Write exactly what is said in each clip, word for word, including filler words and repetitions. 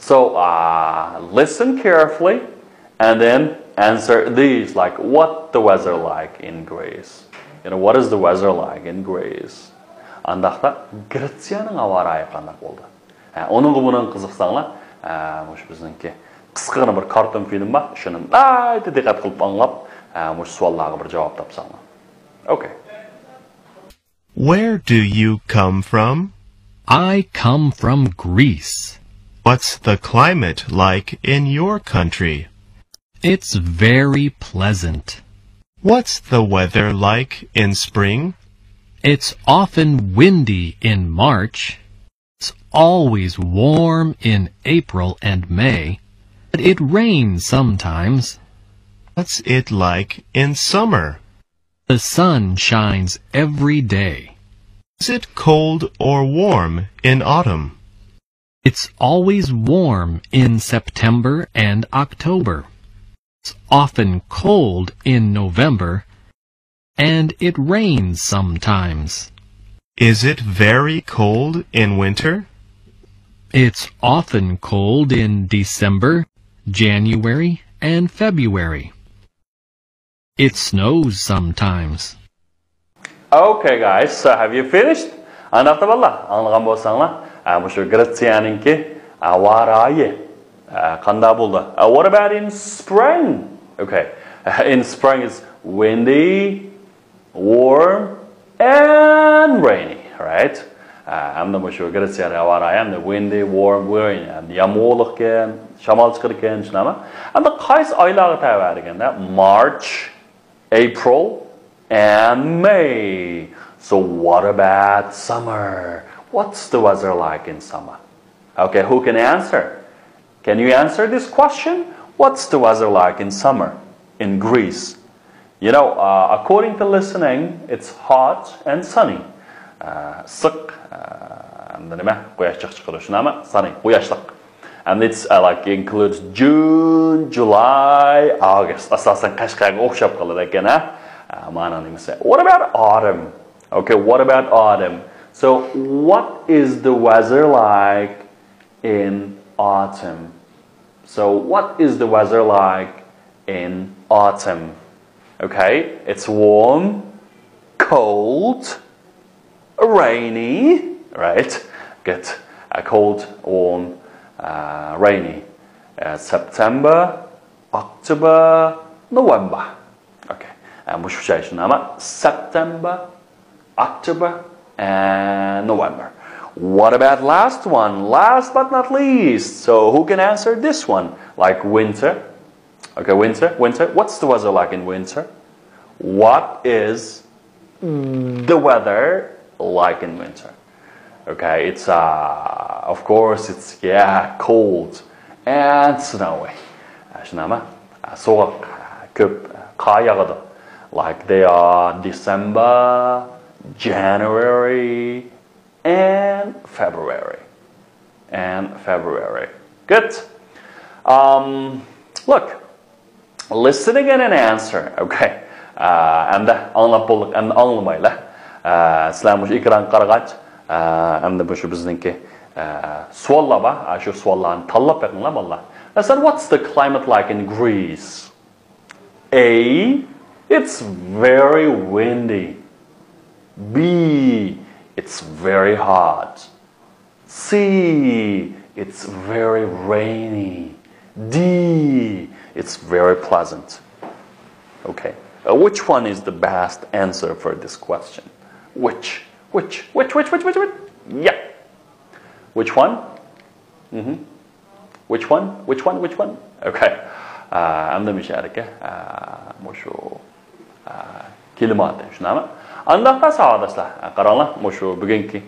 So, uh, listen carefully and then answer these, like, what the weather like in Greece? You know, what is the weather like in Greece? ئانداقتا گرېتسىيەنىڭ ھاۋا رايى قانداق بولدى؟ ھە، ئۇنىڭغا بۇنىڭغا قىزىقساڭلار، ھە، مۇشۇ بىزنىڭكى قىسقىغىنە بىر كارتون فىلىم بار، شۇنى ناھايىتى دىققەت قىلىپ ئاڭلاپ، ھە، مۇشۇ سوئاللارغا بىر جاۋاب تاپساڭلار. Okay. Where do you come from? I come from Greece. What's the climate like in your country? It's very pleasant. What's the weather like in spring? It's often windy in March. It's always warm in April and May. But it rains sometimes. What's it like in summer? The sun shines every day. Is it cold or warm in autumn? It's always warm in September and October. It's often cold in November, and it rains sometimes. Is it very cold in winter? It's often cold in December, January, and February. It snows sometimes. Okay, guys, so have you finished? ئانداقتا بالىلار، ئاڭلىغان بولساڭلار، ئە، مۇشۇ گرېتسىيەنىڭكى ھاۋا رايى، ئە، قانداق بولدى؟ Uh, what about in spring? Okay. In spring it's windy, warm and rainy, right? ئە، ھەمدە مۇشۇ گرېتسىيەنىڭ ھاۋا رايى ھەمدە windy, warm, rainy، ھەمدە يامغۇرلۇقكەن، شامال چىقىدىكەن، شۇنداقمۇ؟ ئەمدى قايسى ئايلارغا تەۋە دېگەندە، March, April and May. So what about summer? What's the weather like in summer? Okay, who can answer? Can you answer this question? What's the weather like in summer in Greece? You know, uh, according to listening, it's hot and sunny. Uh, ئىسسىق، uh، ئەمدى نېمە؟ قۇياش جىق چىقىدۇ، شۇنداقمۇ؟ Sunny، قۇياشلىق. And it's, uh, like, includes June, July, August. ئاساسەن قەشقەرگە ئوخشاپ قالىدۇ ئىكەن، ھە؟ ئە، مانا نېمىسى. What about autumn? Okay, what about autumn? So, what is the weather like in autumn? So, what is the weather like in autumn? Okay, it's warm, cold, rainy, right? Good. Uh, cold, warm, uh, rainy. Uh, September, October, November. Okay. Uh, مۇشۇ ئۈچ ئاي شۇنداقمۇ؟ September, October, and November. What about last one? Last but not least. So who can answer this one? Like winter, Okay, winter, winter. What's the weather like in winter? What is the weather like in winter? Okay, it's, uh, of course, it's, yeah, cold and snowy. شۇنداقمۇ؟ سوغۇق، كۆپ قار ياغىدۇ. Like they are December, January, and February. And February. Good. Um, look, listen again and answer. Okay. ئەمدى ئاڭلاپ بولدۇق، ئەمدى ئاڭلىمايلى. سىلەر مۇشۇ ئېكرانغا قارىغاچ، ئەمدى مۇشۇ بىزنىڭكى سوئاللار بار. شۇ سوئاللارنى تاللاپ بېقىڭلار، بالىلار. مەسىلەن, what's the climate like in Greece? A, it's very windy. B, it's very hot. C, it's very rainy. D, it's very pleasant. Okay. Uh, which one is the best answer for this question? Which? Which? Which? Which? Which? Which? Which? Yeah. Which one? Mm-hmm. Which one? Which one? Which one? Okay. ئەمدى مۇشۇ يەردىكى مۇشۇ كىلىماتى، شۇنداقمۇ؟ ئانداقتا ساۋاقداشلار، قاراڭلار، مۇشۇ بۈگۈنكى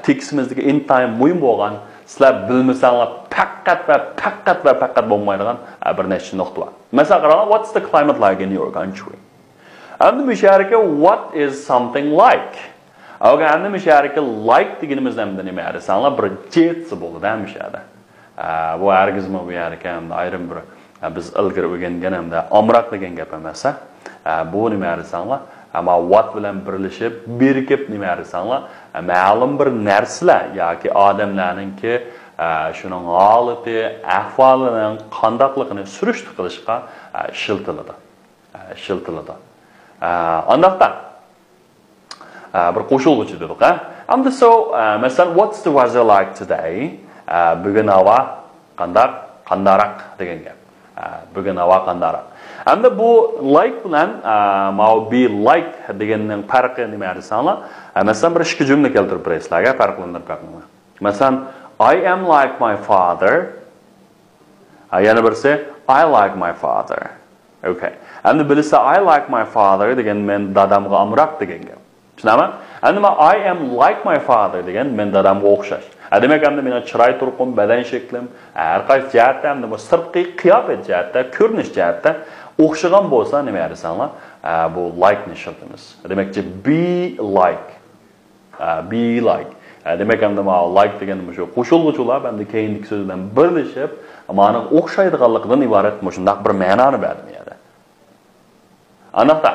تېكىستىمىزدىكى ئىنتايىن مۇھىم بولغان، سىلەر بىلمىسەڭلار پەقەت ۋە پەقەت ۋە پەقەت بولمايدىغان بىر نەچچە نۇقتا بار. مەسىلەن، قاراڭلار، what's the climate like in your country? ئەمدى مۇشۇ يەردىكى what is something like? ئەگەر ئەمدى مۇشۇ يەردىكى like دېگىنىمىز ئەمدى نېمە دېسەڭلار، بىر جېتسى بولىدۇ مۇشۇ يەردە. ئە، بۇ ھەرگىزمۇ بۇ يەردىكى ئەمدى ئايرىم بىر، ئە، بىز ئىلگىرى ئۆگەنگەن ئەمدى ئامراق دېگەن گەپ ئەمەس، ھە. ئە، بۇ نېمە دېسەڭلار، ئەمما what بىلەن بىرلىشىپ، بىرىكىپ نېمە دېسەڭلار، ئە، مەلۇم بىر نەرسىلەر ياكى ئادەملەرنىڭكى، ئە، شۇنىڭ ھالىتى، ئەھۋالىنىڭ قانداقلىقىنى سۈرۈشتە قىلىشقا، ئە، ئىشلىتىلىدۇ. ئە، ئىشلىتىلىدۇ. ئە، ئانداقتا، ئە، بىر قوشۇلغۇچى دېدۇق، ھە؟ ئەمدى سو، ئە، مەسىلەن، what's the weather like today؟ ئە، بۈگۈن ھاۋا قانداق، قانداقراق دېگەن گەپ. ئە، بۈگۈن ھاۋا قانداقراق. ئەمدى بۇ like بىلەن، ئە، ماۋۇ be like دېگەننىڭ پەرقى نېمە دېسەڭلار؟ ئە، مەسىلەن، بىر ئىككى جۈملە كەلتۈرۈپ بېرەي سىلەرگە پەرقلەندۈرۈپ بېقىڭلار. مەسىلەن، I am like my father. ھە، يەنە بىرسى، I like my father. Okay. ئەمدى بىلسە، I like my father دېگەن مەن دادامغا ئامراق دېگەن گەپ. چۈشىنەمەن؟ ئەمدى مەن I am like my father دېگەن مەن دادامغا ئوخشاش. ھە، دېمەك، ئەمدى مېنىڭ چىراي تۇرقۇم، بەدەن شەكلىم، ھەر قايسى جەھەتتە، ئەمدى بۇ سىرتقى قىياپەت جەھەتتە، كۆرۈنۈش جەھەتتە ئوخشىغان بولسا نېمە دېسەڭلار، ئە، بۇ like نى ئىشلىتىمىز. دېمەكچى، be like. ئە، be like. ئە، دېمەك، ئەمدى ماۋۇ like دېگەن مۇشۇ قوشۇلغۇچىلار ئەمدى كەينىدىكى سۆز بىلەن بىرلىشىپ، مانا ئوخشايدىغانلىقىدىن ئىبارەت مۇشۇنداق بىر مەنانى بەردى بۇ يەردە. ئانداقتا،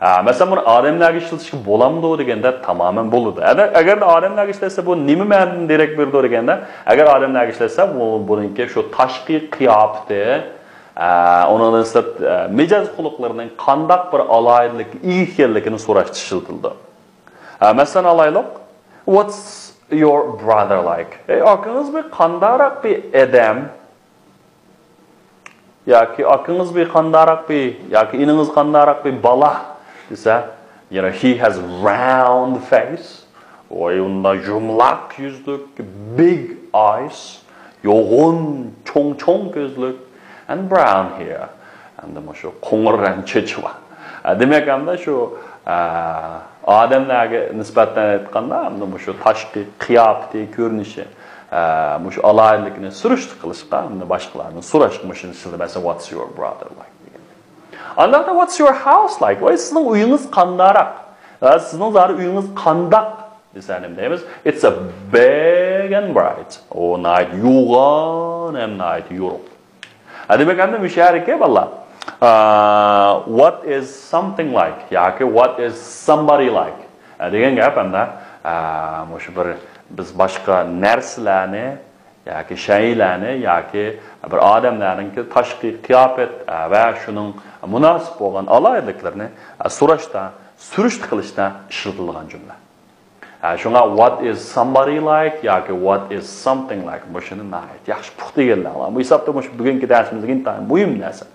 ئە، مەسىلەن، بۇنى ئادەملەرگە ئىشلىتىشكە بولامدۇ دېگەندە، تامامەن بولىدۇ. ئەگەر، ئەگەر ئادەملەرگە ئىشلەتسە، بۇ نېمە مەنىدىن دېرەك بېرىدۇ دېگەندە، ئەگەر ئادەملەرگە ئىشلەتسە، بۇ، بۇنىڭكى شۇ تاشقى قىياپىتى، ئە، ئۇنىڭدىن سىرت، ئە، مىجەز خۇلقلىرىنىڭ قانداق بىر ئالاھىدىلىككە ئىگە ئىكەنلىكىنى سوراشتا ئىشلىتىلىدۇ. ھە، مەسىلەن ئالايلۇق. What's your brother like? ئەي، ئاكىڭىز بىر قانداقراق بىر ئادەم؟ ياكى ئاكىڭىز بىر قانداقراق بىر، ياكى ئىنىڭىز قانداقراق بىر بالا دېسە، you know, he has round face. ۋاي، ئۇنداق يۇمىلاق يۈزلۈك، big eyes. يوغان، چوڭ-چوڭ كۆزلۈك. And brown hair. ئەمدى مۇشۇ قوڭۇر رەڭ چېچى بار. ئە، دېمەك، ئەمدى شۇ، ئە، ئادەملەرگە نىسبەتەن ئېيتقاندا، ئەمدى مۇشۇ تاشقى قىياپىتى، كۆرۈنۈشى، ئە، مۇشۇ ئالاھىدىلىكىنى سۈرۈشتە قىلىشقا، ئەمدى باشقىلاردىن سوراشقا مۇشۇنى ئىشلىتىلدى. مەسىلەن، what's your brother like دېگەن. ئانداقتا، what's your house like? ۋاي، سىزنىڭ ئۆيىڭىز قانداقراق؟ ۋە سىزنىڭ زادى ئۆيىڭىز قانداق؟ دېسە نېمە دەيمىز؟ It's a big and bright. ئۇ ناھايىتى يوغان ھەم ناھايىتى يورۇق. ھە، دېمەك، ئەمدى مۇشۇ يەردىكى بالىلار، ئا، what is something like ياكى what is somebody like؟ ھە، دېگەن گەپ ئەمدى، ئا، مۇشۇ بىر بىز باشقا نەرسىلەرنى ياكى شەيئىلەرنى ياكى بىر ئادەملەرنىڭكى تاشقى قىياپەت، ئا، ۋە شۇنىڭ مۇناسىپ بولغان ئالاھىدىلىكلىرىنى، ئا، سوراشتا، سۈرۈشتە قىلىشتا ئىشلىتىلىدىغان جۈملە. ھە، شۇڭا what is somebody like ياكى what is something like مۇشۇنى ناھايىتى ياخشى پۇختا ئىگىلەڭلار. بۇ ھېسابتا مۇشۇ بۈگۈنكى دەرسىمىزدىكى ئىنتايىن مۇھىم نەرسە.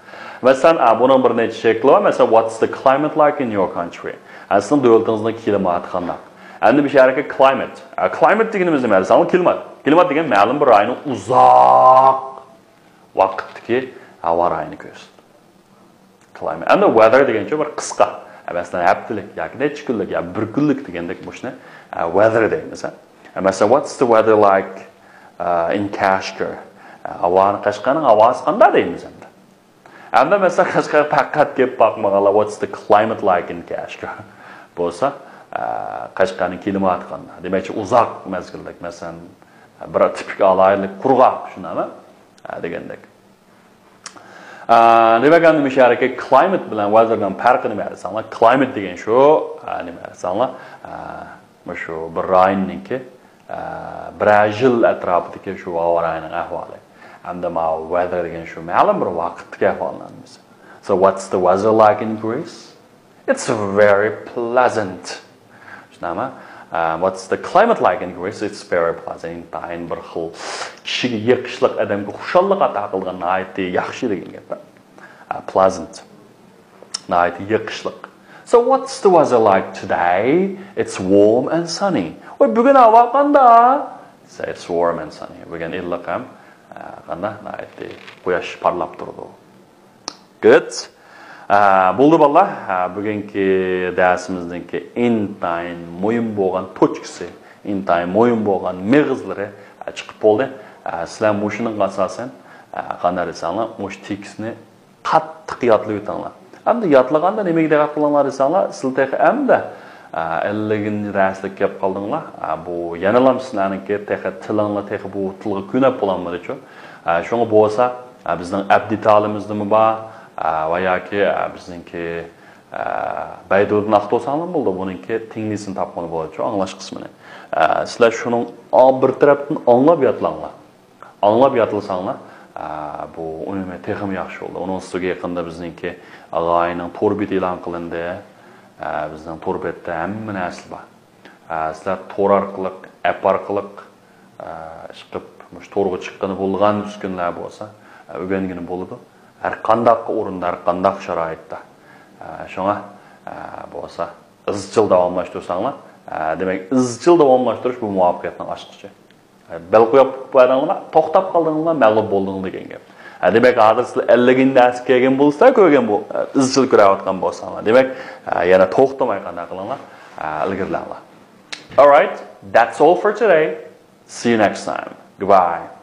مەسىلەن، ئا، بۇنىڭ بىر نەچچە شەكلى بار. مەسىلەن، what's the climate like in your country؟ ھە، سىزنىڭ دۆلىتىڭىزنىڭ كىلىماتى قانداق؟ ئەمدى بۇ يەردىكى climate. ئا، climate دېگىنىمىز نېمە دېسەڭ، كىلىمات. كىلىمات دېگەن مەلۇم بىر رايوننىڭ ئۇزاق ۋاقىتتىكى ھاۋا رايىنى كۆرسىتىدۇ. Climate. ئەمدى weather دېگەنچە بىر قىسقا، مەسىلەن، ھەپتىلىك ياكى نەچچە كۈنلۈك ياكى بىر كۈنلۈك دېگەندەك مۇشۇنى، ئە، weather دەيمىز، ھە. مەسىلەن، what's the weather like، ئە، in Kashgar؟ ئە، ھاۋانى، قەشقەرنىڭ ھاۋاسى قانداق دەيمىز ئەمدى. ئەمدى مەسىلەن، قەشقەرگە پەقەت كېلىپ باقمىغانلار، what's the climate like in Kashgar؟ بولسا، ئە، قەشقەرنىڭ كىلىماتى قانداق؟ دېمەكچى، ئۇزاق مەزگىللىك، مەسىلەن، بىر تىپىك ئالاھىدىلىك قۇرغاق، شۇنداقمۇ؟ ئە، دېگەندەك. ئە، دېمەك، ئەمدى مۇشۇ يەردىكى climate بىلەن weather نىڭ پەرقى نېمە دېسەڭلار، climate دېگەن شۇ، ئە، نېمە دېسەڭلار، ئە، مۇشۇ بىر رايوننىڭكى، ئە، بىرەر يىل ئەتراپىدىكى شۇ ھاۋا رايىنىڭ ئەھۋالى. ئەمدى ماۋۇ weather دېگەن شۇ مەلۇم بىر ۋاقىتتىكى ئەھۋالنى ئاڭلىمىسا. So what's the weather like in Greece? It's very pleasant. شۇنداقمۇ؟ ئە، what's the climate like in Greece? It's very pleasant. ئىنتايىن بىر خىل كىشىگە يېقىشلىق، ئادەمگە خۇشاللىق ئاتا قىلىدىغان ناھايىتى ياخشى دېگەن گەپ. ئە، pleasant. ناھايىتى يېقىشلىق. So what's the weather like today? It's warm and sunny. ۋاي، بۈگۈن ھاۋا قانداق؟ Say it's warm and sunny. بۈگۈن ئىللىق ھەم، ئە، قانداق؟ ناھايىتى قۇياش پارلاپ تۇرىدۇ. Good. ئە، بولدى بالىلار. ئە، بۈگۈنكى دەرسىمىزنىڭكى ئىنتايىن مۇھىم بولغان توچكىسى، ئىنتايىن مۇھىم بولغان مېغىزلىرى، ئە، چىقىپ بولدى. ئە، سىلەر مۇشۇنىڭغا ئاساسەن، ئە، قانداق دېسەڭلار، مۇشۇ تېكىستنى قاتتىق يادلىۋېتىڭلار. ئەمدى يادلىغاندا نېمىگە دىققەت قىلىڭلار دېسەڭلار، سىلەر تېخى ئەمدى، ئە، ئەللىكىنچى دەرسلىككە كەپ قالدىڭلار. ئە، بۇ يەنىلا سىلەرنىڭكى تېخى تىلىڭلار تېخى بۇ تىلغا كۆنۈپ بولالمىدىچۇ. ئە، شۇڭا بولسا، ئە، بىزنىڭ ئەپ دېتالىمىزدىمۇ بار، ئە، ۋە ياكى، ئە، بىزنىڭكى، ئە، بەيدۇدىن ئاختۇرساڭلار بولىدۇ، بۇنىڭكى تىڭلىسىنى تاپقىلى بولىدۇ، شۇ ئاڭلاش قىسمىنى. ئە، سىلەر شۇنىڭ بىر تەرەپتىن ئاڭلاپ يادلاڭلار. ئاڭلاپ يادلىساڭلار، ئە، بۇ ئۈنۈمى تېخىمۇ ياخشى بولىدۇ. ئۇنىڭ ئۈستىگە يېقىندا بىزنىڭكى ئاغايىنىڭ تور بېتى ئېلان قىلىندى. ئە، بىزنىڭ تور بەتتە ھەممە نەرسە بار. ئە، سىلەر تور ئارقىلىق، ئەپ ئارقىلىق، ئە، ئىشقىپ، مۇشۇ تورغا چىققىلى بولىدىغان ئۈسكۈنىلەر بولسا، ئە، ئۆگەنگىلى بولىدۇ. ھەر قانداق ئورۇندا، ھەر قانداق شارائىتتا. ئە، شۇڭا، ئە، بولسا ئىزچىل داۋاملاشتۇرساڭلار، ئە، دېمەك، ئىزچىل داۋاملاشتۇرۇش بۇ مۇۋەپپەقىيەتنىڭ ئاچقۇچى. ئە، بەل قويۇپ بەردىڭلارما، توختاپ قالدىڭلارما، مەغلۇپ بولدۇڭلار دېگەن گەپ. ئە، دېمەك، ھازىر سىلەر ئەللىك نەرسە كەلگەن بولسا، كۆرگەن بۇ، ئە، ئىزچىل كۆرۈۋاتقان بولساڭلار، دېمەك، ئە، يەنە توختىماي قانداق قىلىڭلار، ئە، ئىلگىرىلەڭلار. Alright, that's all for today. See you next time. Goodbye.